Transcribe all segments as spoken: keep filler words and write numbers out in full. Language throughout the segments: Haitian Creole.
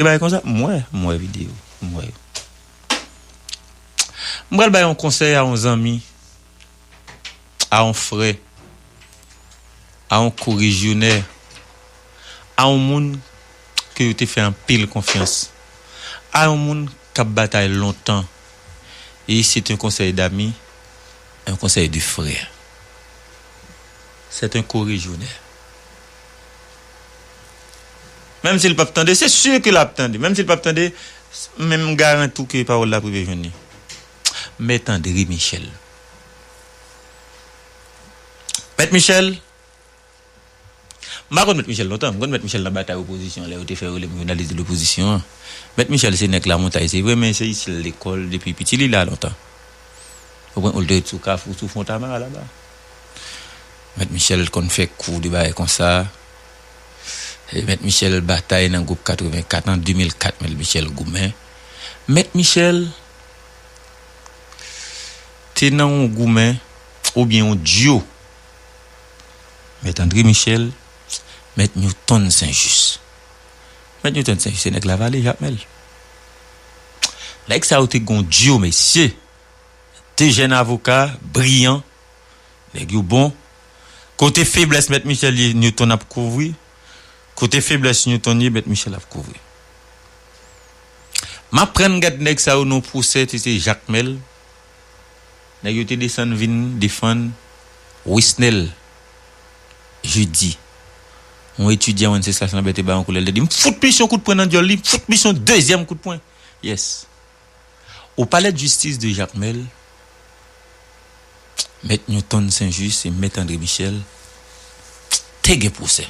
de bagay konsa, m wè, m wè videyo, m wè. M pral bay yon konsèy a yon zanmi, a yon frè, a yon korejyonè, a yon moun ke yo te fè anpil konfyans, a yon moun k ap batay lontan. Et c'est un conseil d'ami, un conseil de frère. C'est un korejyonè. Menm si l p ap tande, se si ke l ap tande. Menm si l p ap tande, men m garanti w ke pawòl la ap rive jwenn li. Mèt André Michel. Mèt Michel, m pa konn Mèt Michel lontan. M konn Mèt Michel nan batay opozisyon, lè yo te fè yo rele m jounalis de lopozisyon an. Mèt Michel se nèg Lamontay, se vre, men se isi l lekòl depi piti, li la lontan. Ou konprann, ou l te ret sou Kafou, sou Fontamara laba. Mèt Michel konn fè kou de bagay konsa. E Mèt Michel batay nan gwoup katrevenkat, an de mil kat, Mèt Michel goumen. Mèt Michel te nan yon goumen, oubyen yon dyo. Mèt André Michel, Mèt Newton Saint-Just. Mèt Newton Saint-Just, se nèg Lavale, Jakmèl. Nèg sa yo te gon dyo, mesye. De jèn avoka, briyan, nèg yo bon. Kote feblès Mèt Michel ye, Newton ap kouvri. Kote feblès Newton ye, Mèt Michel ap kouvri. M aprann gad nèg sa yo nan pwosè, se, se Jakmèl. Nèg yo te desann vin defann Wisnel Judi. Yon etidyan Wenceslas Lambert te ba yon koulè, l te di, "M fout misyon kout pwen nan dyòl li, m fout misyon dezyèm kout pwen." Yes. Au palais de justice de Jakmèl, Mèt Newton Saint-Just e Mèt André Michel te gen pwosè.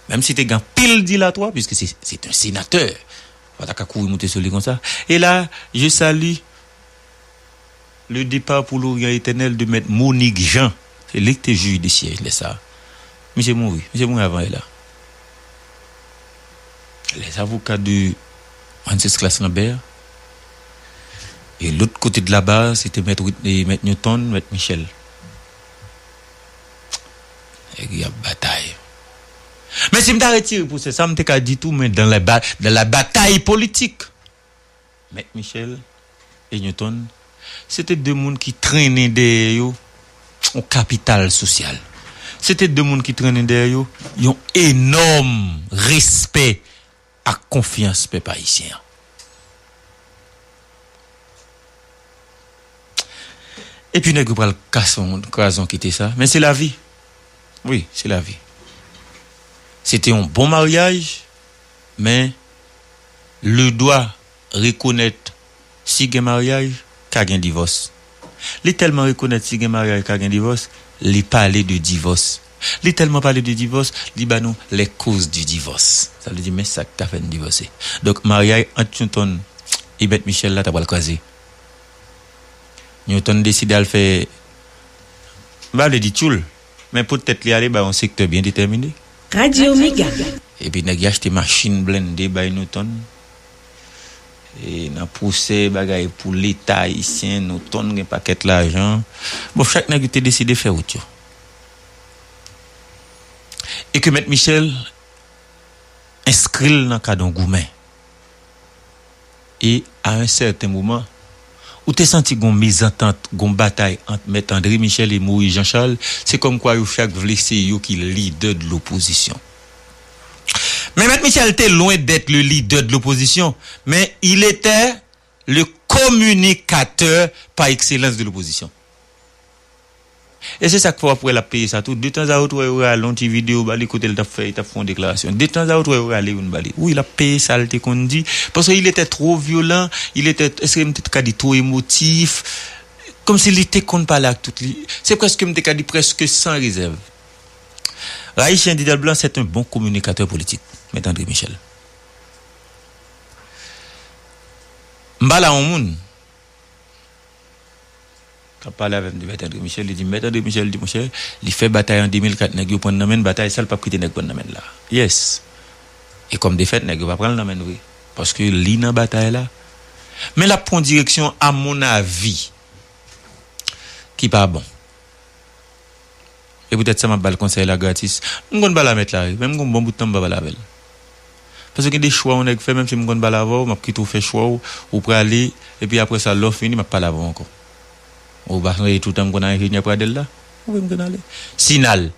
Menm si te gen anpil dilatwa, puisque c'est, c'est un sénateur. Ou pa ta ka kouri moute sou li konsa. E la, je salue le départ pour l'Orient éternel de Mèt Monique Jean. Se li ki te jij de syèj lè sa a. Misye mouri. Misye mouri avan yè la. Les avocats de Wenceslas Lambert. E lòt kote de laba, se te Mèt Whitney, Mèt Newton, Mèt Michel. Nèg y ap batay. Men si m ta retire pwosè sa, m te ka di tou, men dans la ba-, dans la bataille politique, Mèt Michel e Newton, se te de moun ki trennen dèyè yo yon kapital sosyal. Se te de moun ki trennen dèyè yo yon enòm respè ak konfyans pèp ayisyen an. Epi nèg yo pral kase yon, kraze yon kite sa. Men se lavi. Wi, se lavi. Se te yon bon maryaj, men le dwa rekonèt si gen maryaj, ka gen divòs. Li tèlman rekonèt si gen maryaj, ka gen divòs, li pale de divòs. Li tèlman pale de divòs, li ba nou les causes du divorce. Sa vle di, men sa k ka fè n divòse. Donk, maryaj ant Newton e Mèt Michel la ta pral kraze. Newton deside al fè, m pa vle di tchoul, men pot tèt li ale ba yon sektè byen detèmine. Radio Mega. Epi nèg yo achte machin blende bay Newton. E nan pwosè bagay pou Leta ayisyen, Newton gen pakèt lajan. Bon, chak nèg yo te deside fè wout yo. E ke Mèt Michel enskri l nan kad yon goumen. E a yon sèten moman, ou te santi gon mezantant, gon batay ant Mèt André Michel e Moïse Jean Charles, se kòmkwa yo chak vle se yo ki lidè de lopozisyon. Men Mèt Michel te lwen dèt le lidè de lopozisyon, men il était le communicateur par excellence de lopozisyon. E se sa k fè w ap wè l ap peye sa tou. De tan a otrè, yo rale yon ti videyo ba li kote l t ap fè, li t ap fè yon deklarasyon. De tan a otrè, yo rale youn ba li. Wi, l ap peye sa l te konn di. Paske il était trop violent, il était, èske m te ka di, trop émotif. Kòmsi li te konn pale ak tout li. Se prèske, m te ka di, prèske san rezèv. Rayi chyen di dèl blan, c'est un bon communicateur politique, Mèt André Michel. M pale a yon moun k ap pale avè m de Mèt André Michel, li di, Mèt André Michel di, monchè, li fè batay an de mil kat, nèg yo pran nan men l, batay sa, l p ap kite nèg pran nan men l la. Yes. E kòm defèt, nèg yo pa pran l nan men l vre. Paske li nan batay la. Men l ap pran direksyon, amonnavi, ki pa bon. E poutèt sa, m ap ba l konsèy la gratis. M konn pale a mèt la, wi, men m gon bon bout tan m pa pale avè l. Paske gen de chwa yon nèg fè, menm si m konn pale avè w, m ap kite w fè chwa w, ou prale, epi apre sa, lè w fini, m ap pale avè w ankò. Ou pa sonje toutan m konn al Enjenyè Pradèl la? Ou wè m konn ale. Sinal.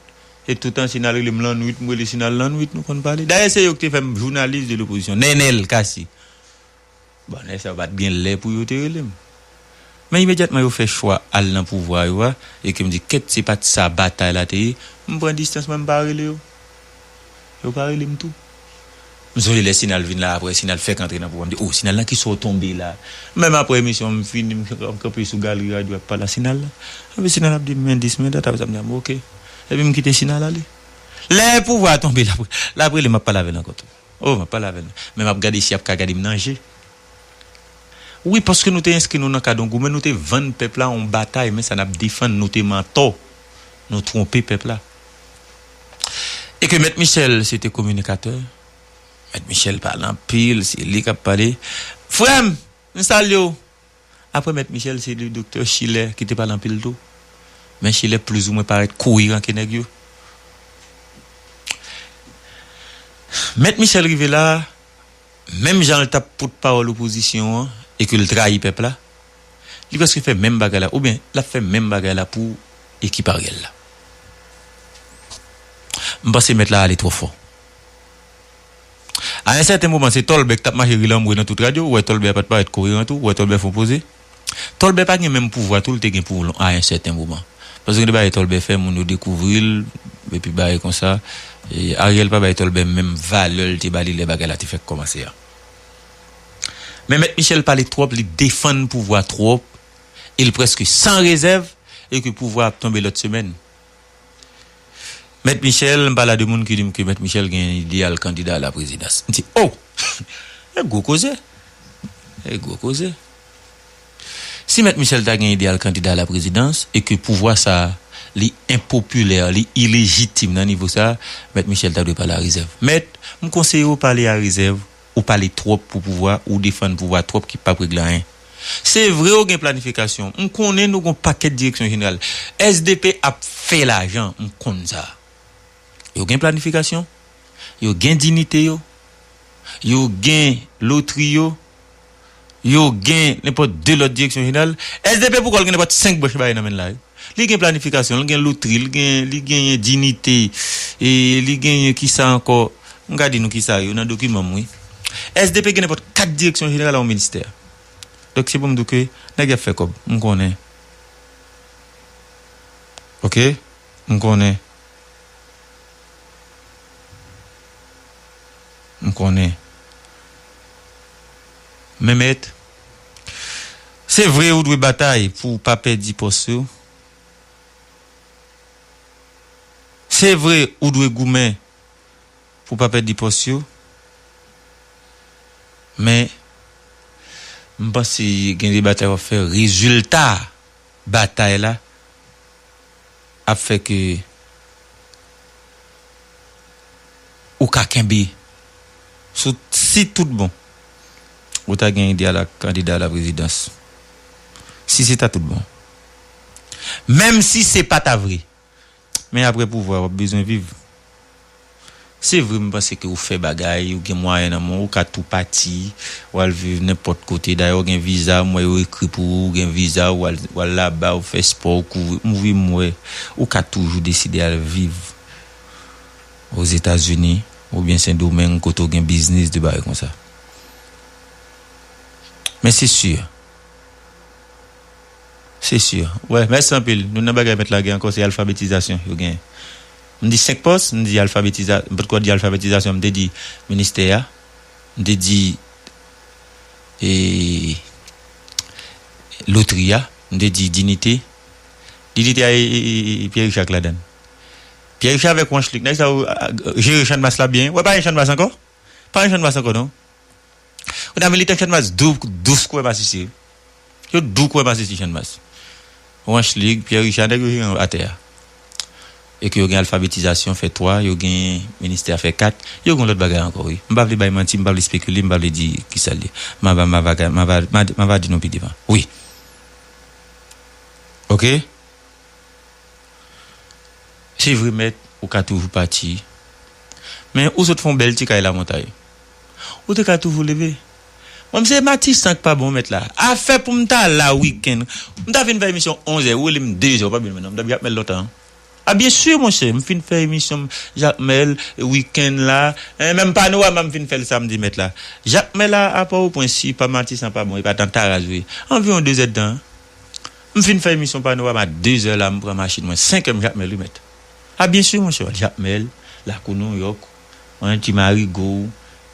E toutan Sinal rele m lannwit, m rele Sinal lannwit, nou konn pale. Dayè, se yo ki te fè m jounalis de lopozisyon. Nènèl Cassy. Bon, nèg sa yo pa t gen lè pou yo te rele m. Men imedyatman yo fè chwa al nan pouvwa yo a, e ke m di, kèt, se pa t sa batay la te ye, m pran distans mwen, m pa rele yo. Yo pa rele m tou. M sonje lè Sinal vin la, apre Sinal fèk antre nan pouvwa, m di, o, Sinal, nan kisa w tonbe la? Menm apre emisyon, m fini, m kanpe sou galri radyo ap pale a Sinal la. Epi Sinal ap di m, men dis, men dat, apre sa, m di, a, bon, oke. Epi m kite Sinal ale. Lè pouvwa a tonbe, l ap, l ap rele m, m ap pale avè l ankò tou. O, m ap pale avè l. Men m ap gade si y ap ka gade m nan je. Wi, paske nou te enskri nou nan kad yon goumen, nou te vann pèp la yon batay, men sa n ap defann, nou te mantò. Nou twonpe pèp la. E ke Mèt Michel, se te kominikatè. Mèt Michel pale anpil, se li k ap pale. Frè m, m salye w. Apre Mèt Michel, se li Doktè Chilè ki te pale anpil tou. Men Chilè plizoumwen parèt koyeran ke nèg yo. Mèt Michel rive la, menm jan l t ap poutpawòl opozisyon an e ke l trayi pèp la, li prèske fè menm bagay la, oubyen l ap fè menm bagay la pou ekip Ariel la. M panse mèt la ale twò fò. A yon sèten moman, se Tòlbè ki t ap mache ri lanmou nan tout radyo, ou wè Tòlbè a pa t parèt koyeran tou, ou wè Tòlbè fè yon poze. Tòlbè pa gen menm pouvwa tou l te gen pou a yon sèten moman. Paske gen de bagay Tòlbè fè, moun yo dekouvri l, epi bagay konsa. E Ariel pa bay Tòlbè menm valè l te ba li lè bagay la te fèk kòmanse a. Men Mèt Michel pale twòp, li defann pouvwa twòp, e l prèske san rezèv, e ke pouvwa ap tonbe lòt semèn. Mèt Michel, m pale a de moun ki di m ke Mèt Michel gen ide al kandida a la prezidans. M di, o! E gwo koze. E gwo koze. Si Mèt Michel ta gen ide al kandida a la prezidans e ke pouvwa sa a, li enpopilè, li ilejitim nan nivo sa a, Mèt Michel ta dwe pale a rezèv. Mèt, m konseye w pale a rezèv, ou pale twòp pou pouvwa, ou defann pouvwa twòp ki p ap regle anyen. Se vre ou gen planifikasyon. M konnen nou gon pakèt direksyon jeneral. S D P ap fè lajan, m konn sa. Yo gen planifikasyon, yo gen diyite yo, yo gen lotri yo, yo gen nenpòt de lòt direksyon jeneral. S D P pou kò l gen nenpòt senk branch bagay nan men l la, wi. Li gen planifikasyon, li gen lotri, li gen, li genyen diyite, e li genyen kisa ankò? M ka di nou kisa yo nan dokiman m, wi. S D P gen nenpòt kat direksyon jeneral nan yon ministè. Donk, se pou m di w ke nèg y ap fè kòb. M konnen. Oke? M konnen. M konnen. Men mèt, se vre ou dwe batay pou w pa pèdi pòs yo. Se vre ou dwe goumen pou w pa pèdi pòs yo. Men, m panse gen de batay w ap fè, rezilta batay la ap fè ke ou ka kenbe sou, si tout bon, ou ta gen ide a la kandida a la prezidans. Si se ta tout bon. Menm si se pa ta vre. Men apre pouvwa, w ap bezwen viv. Se vre, m panse ke ou fè bagay, ou gen mwayen nan men w, ou ka tou pati, w al viv nenpòt kote. Dayè, w gen viza, m wè yo ekri pou ou, ou gen viza, w al, w al laba, ou fè spò, ou kouvri. M wi, m wè, ou ka toujou deside al viv Ozetazini, oubyen Sendomeng, kote w gen biznis, de bagay konsa. Men se si, Se si. Wè, mèsi anpil. Nou nan bagay mèt lage ankò, se alfabetizasyon yo genyen. M di senk pòs, m di alfabetiza-, m potko di alfabetizasyon, m te di ministè a, m te di, e, lotri a, m te di diyite. Diyite a, e, e, e, e, Pierre Richard k ladan l. Pierre Richard avèk Wanchlik, nèg sa yo, a, a, jere Channmas la byen. Wè, pa gen Channmas ankò? Pa gen Channmas ankò, non. Ou ta militan Channmas dous, dous kouwè masisi. Yo dous kouwè masisi Channmas. Wanchlig, Pierre Richard, nèg yo jere atè a. E ke yo gen alfabetizasyon fè twa, yo gen ministè a fè kat, yo gen lòt bagay ankò, wi. M pa vle bay manti, m pa vle spekile, m pa vle di kisa l ye. M a va, m a va, m a va, m a, m a va di nou pi devan. Wi. Oke? Se vre, mèt, ou ka toujou pati. Men ou sot fè yon bèl ti kay Lamontay. Ou te ka toujou leve. Mwen, se Matisan k pa bon, mèt la. Afè pou m ta la wikenn. M ta fin fè emisyon onz è, ou rele m de zè, ou pa byen non. M t ap Jakmèl lontan. A, byen si, monchè, m fin fè emisyon m, Jakmèl, wikenn la. E, menm Panorama, m fin fè l samdi, mèt la. Jakmèl a, a Pòtoprens, si pa Matisan pa bon, e pa nan Taraz, wi. Anviwon de zè tan. M fin fè emisyon Panorama de zè la, m pran machin mwen, senk è m Jakmèl, wi, mèt. A, byen si, monchè, Jakmèl, Lakou Nouyòk, yon ti Marigo,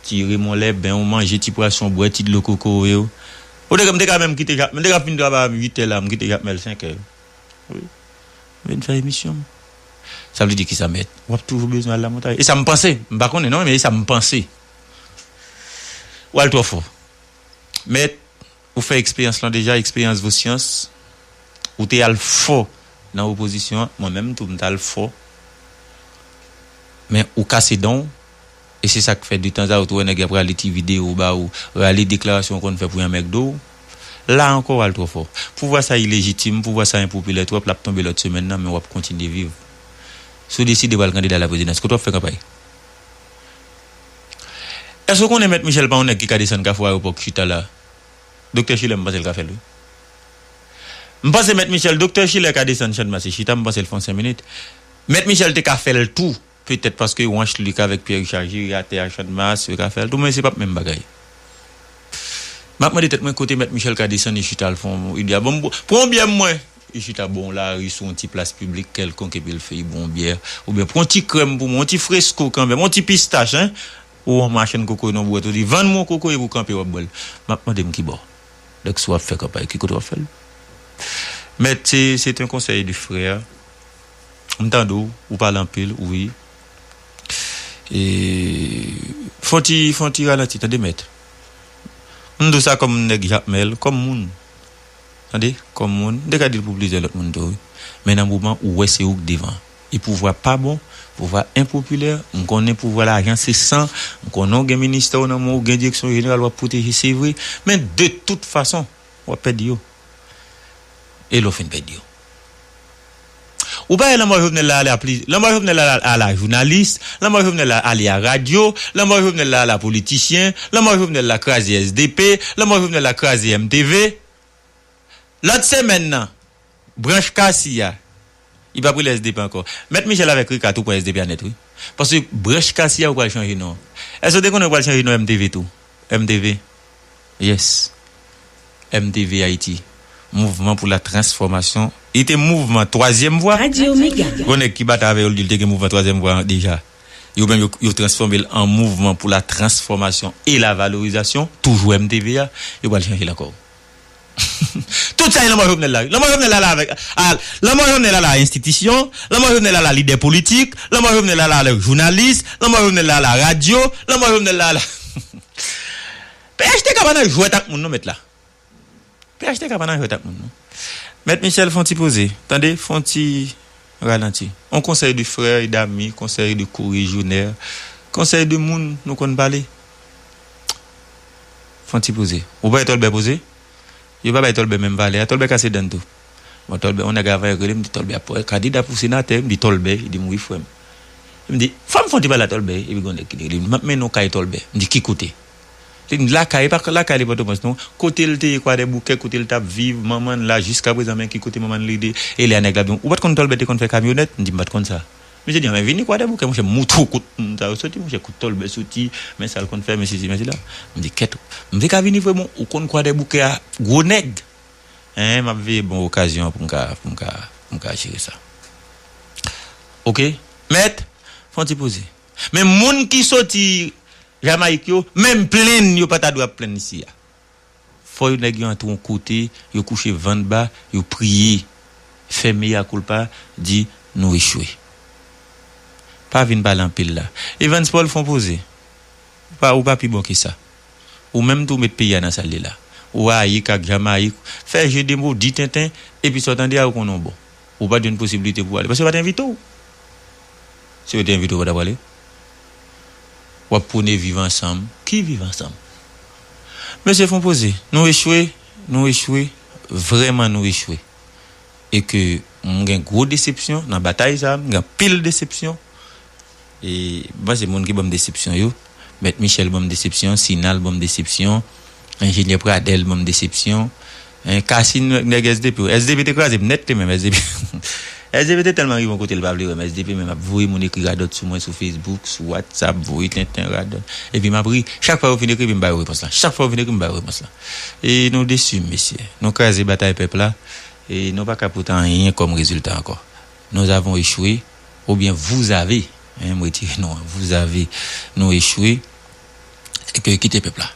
ti Raymond Lèben, ou manje ti pwason, bwè ti dlo kokoye, ou. Ou te, m te ka menm kite Jak-, m te ka fin travay a uit è la, m kite Jakmèl senk è. Wi. M vin fè emisyon m. Sa vle di kisa, mèt? W ap toujou bezwen al lamontay. E sa m panse. M pa konnen non, men e sa m panse. W al twò fò. Mèt, ou fè eksperyans lan deja, eksperyans vo syans. Ou te al fò nan opozisyon an. Mwen menm tou, m t al fò. Men ou kase dan w. E se sa k fè detanzantan ou wè nèg y ap rale ti videyo ba ou, rale deklarasyon ou konn fè pou y anmègde w. La ankò, w al twò fò. Pouvwa sa ilejitim, pouvwa sa enpopilè twòp, l ap tonbe lòt semèn nan, men w ap kontinye viv. Si w deside pral kandida laprezidans, kote w ap fè kanpay? Èske w konnen Mèt Michèl pa yon nèg ki ka desann Kafou Ayewopò k chita la? Doktè Chilè, m panse l ka fè l, wi. M panse Mèt Michèl, Doktè Chilè ka desann Channmas e chita, m panse l fè yon senk minit. Mèt Michèl te ka fè l tou, petèt paske Wanch Luc avèk Pierre Richard Gérard te a Channmas, yo ka fè l tou, men se p ap menm bagay. M ap mande tèt mwen kote Mèt Michèl ka desann e chita al fè yon, ide a, bon, bon, pran yon byè mwen. E chita bò yon lari sou yon ti plas piblik kèlkonk epi l fè, bwè yon byè, oubyen pran yon ti krèm pou mwen, yon ti fresko kanmenm, yon ti pistach, en. Ou yon machann kokoye nan bwèt, ou di, vann mwen yon kokoye pou kanpe, w ap bwè l. M ap mande m ki bò. Donk, si w ap fè kanpay, ki kote w ap fè l? Mèt, se, se te yon konsèy de frè. M tande w, ou pale anpil, wi. E, fè yon ti, fè yon ti ralanti, tande, mèt. M di w sa kòm nèg Jakmèl, kòm moun. Tande, kòm moun, m te ka di l pou plizyè lòt moun tou, wi. Men nan moman ou wè se ou k devan. E pouvwa pa bon, pouvwa enpopilè, m konnen pouvwa lajan se san, m konnen w gen ministè w nan men w, w gen direksyon jeneral w ap pwoteje, se vre, men de tout fason, w ap pèdi yo. E lè w fin pèdi yo. Ou pa wè lanmò Jovenel la ale a pli, lanmò Jovenel la ale a jounalis, lanmò Jovenel la ale a radyo, lanmò Jovenel la ale a politisyen, lanmò Jovenel la kraze S D P, lanmò Jovenel la kraze M T V. Lòt semèn nan, branch Kasi a, li p ap rele S D P ankò. Mèt Michèl avèk Rika tou pran S D P a nèt, wi. Paske branch Kasi a, ou pral chanje non. Èske w te konnen ou pral chanje non M T V tou? M T V. Yes. M T V Ayiti. Mouvman pou la transfòmasyon. Li te mouvman twazyèm vwa. Radio Mega. Gon nèg ki bat avè yo, li di l te gen mouvman twazyèm vwa deja. Yo menm, yo, yo transfòme l an mouvman pou la transfòmasyon e la valorizasyon. Toujou M T V a. Yo pral chanje l ankò. Tout sa se lanmò Jovenel la, wi. Lanmò Jovenel la, la avèk, a, lanmò Jovenel la, la enstitisyon, lanmò Jovenel la, la lidè politik, lanmò Jovenel la, la, la jounalis, lanmò Jovenel la, la radyo, lanmò Jovenel la, la P H T K pa nan jwèt ak moun non, mèt la. P H T K pa nan jwèt ak moun non. Mèt Michèl, fè yon ti poze. Tande, fè yon ti ralanti. On konsèy de frè e dami, konsèy de korejyonè, konsèy de moun nou konn pale. Fè yon ti poze. Ou pa wè Tòlbè poze? Yo pa bay Tòlbè menm valè a. Tòlbè kase dan tou. Bon, Tòlbè, on nèg avan yè rele m, di Tòlbè ap kandida pou senatè, m di Tòlbè, li di m wi frè m. M di, fò m fè yon ti pale a Tòlbè, epi gon nèg ki di, m ap mennen w kay Tòlbè. M di, ki kote? Li di m lakay, e pa lakay li Pòtoprens non. Kote l te ye Kwadèboukè, kote l t ap viv, manman l la, jiskaprezan, men ki kote manman l rete. E lè a nèg la di m, ou pa t konn Tòlbè te konn fè kamyonèt? M di, m pa t konn sa. Misye di, anben vini Kwadèboukè, monchè, m montre w kot moun sa yo soti, monchè, kot Tòlbè soti, men sa l konn fè, men sesi, men sela. M di, kèt, m te ka vini vre, bon, ou konn Kwadèboukè a, gwo nèg. En, m ap veye bon okazyon an pou m ka, pou m ka, pou m ka jere sa. Oke? Mèt, fè yon ti poze. Men moun ki soti Jamayik yo, menm plenn yo pa ta dwe ap plenn isi a. Fò yo nèg yo antre yon kote, yo kouche vant ba, yo priye, fè mea culpa, di nou echwe. Pa vin pale anpil la. Evans Paul, fè yon poze. Ou pa, ou pa pi bon ke sa. Ou menm tou met peyi a nan sa l ye la. Ou Ayik ak Jamayik, fè je de mo, di tenten, epi sa w tande a ou konnen w bon. Ou pa t jwenn posiblite pou w ale, paske yo pa t envite w. Si yo te envite w, ou pa t ap prale. W ap pwone viv ansanm. Ki viv ansanm? Mesye, fè yon poze. Nou echwe, nou echwe, vrèman nou echwe. E ke m gen gwo desepsyon nan batay sa a, m gen anpil desepsyon. E m panse moun ki ban m desepsyon yo, Mèt Michel ban m desepsyon, Sinal ban m desepsyon, Enjenyè Pradel ban m desepsyon. Hein, Cassine, nèg S D P, S D P te kraze m nèt li menm, S D P. S D P te tèlman rive yon kote l pa vle wè m, S D P menm ap voye moun ekri radòt sou mwen sou Facebook, sou WhatsApp, voye tenten radòt. Epi m ap ri, chak fwa yo fin ekri, epi m ba yo repons lan. Chak fwa yo fin ekri, m ba yo repons lan. E nou desi, mesye. Nou kraze batay pèp la. E nou pa ka pote anyen kòm rezilta ankò. Nous avons échoué, oubyen vous avez, hein, m retire non an, vous avez, nou echwe, e ke kite pèp la.